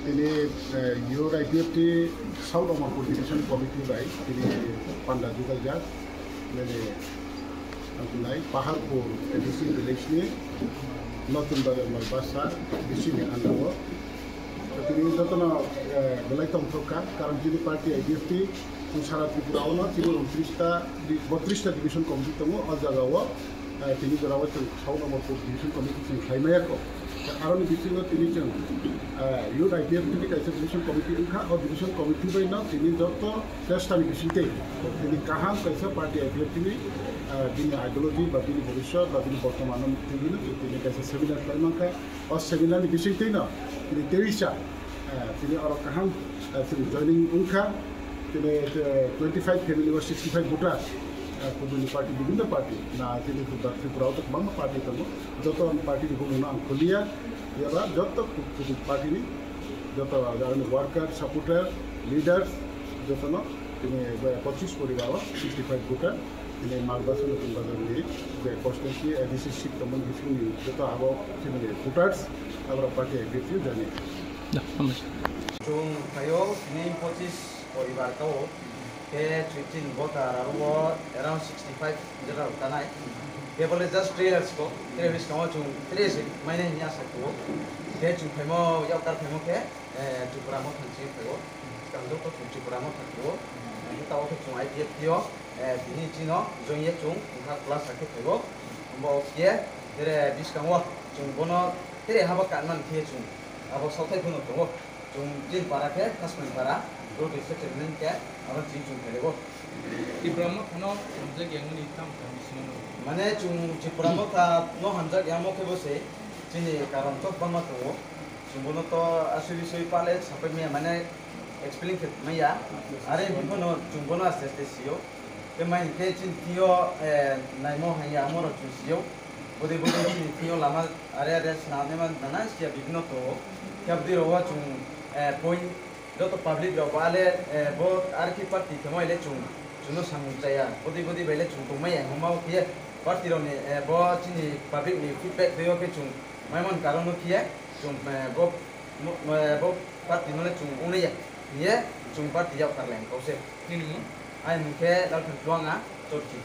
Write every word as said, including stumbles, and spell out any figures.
Tini, eh, Youth I P F T South Amarpur Division Committee bai tini panda jugaljak, mane, nai Paharpur A D C village ni Notun Bazar Malbasa A D C ni under o. Tini jotono, eh, belai tongthok kha, karon chini party I P F T chwng sara Tripura o no chini untris ta, botris ta division committee tongo, o jaga o, eh, tini jora o chwng South Amarpur Division Committee chwng khlai maya kho. Aroni bisingo tini chwng, eh, Youth I P F T ni kaisa division committee wngkha, o division committee bai no tini joto chesta ni bisingtwi tini kaham kaisa party I P F T ni, eh, bini ideology ba bini bhobishyot ba bini bortoman no tini kaisa seminar khlai mankha. O seminar ni bisingtwi no tini terisa, eh, tini oro kaham, eh, tini joining wngkha. Tini, eh, twenty five family o sixty five voter, eh, kubuni party, bibhinno party na tini Tripura o kwbangma party tongo. Joto party ni bumung no ang khuliya, yaba joto kubuni party ni joto worker, supporter, leaders jotono tini, eh, pochis poribar o sixty five voter. Tini Malbasa Notun Bazar ni je constituency A D C seat tongmani bisingni joto abo chini voters, aboro party I P F T jani. Da, hambai. Chwng phaio tini pochis poribar kao, khe chwng chini voter aro around sixty five jeta rok tanai. Khe bole just trailers ko, tre bwskango chwng tre se maine hini asa ko. Khe chwng phaimo, yakkar phaimo khe, eh, Tripura Motha ni chini phaio. Swkang joto chwng Tripura Motha ko. Khe tao khe chwng I P F T o. Eh, tini chino join ye chwng wngkha class hakhe phaibo. Bo khe tere bwskango chwng bono tere haba kanmani khe chwng abo sothai phano tongo. Chwng jil para khe Khasmai para, bro khe settlement khe abo chini chwng phaibo. Tripura Motha no hamjak yangmani tamo tamo sino. Mane chwng Tripura Motha no hamjak yangmo khe bo se chini karon chok bangma tongo. Chwng bono to asui bisui pale sapai maya mane explain khe maya. Are hwnwi phano chwng bono aste aste sio. Tei mai hwnkhe chini thio, eh, naimo hanya amoro chwng sio. Bwdwi bwdwi chini thio lama are are swnamnaima nana sia bibino tongo. Khe abwdwi rogo chwng, eh, point joto public rok bo ale, eh, bo R K party khe mo ile chwng, chwngno samung chaya. Bwdwi bwdwi bai le chwng tongmaya hwnma o khe party rokni, eh, bo chini public ni feedback twiyo khe chwng maimani karon no khe chwng, eh, bo, mo-, eh, bo party no le chwng wngnaya. Hiye chwng party yak karleng kause. Nini mung? Ai mung khe Lalphan Tluanga Chorchi.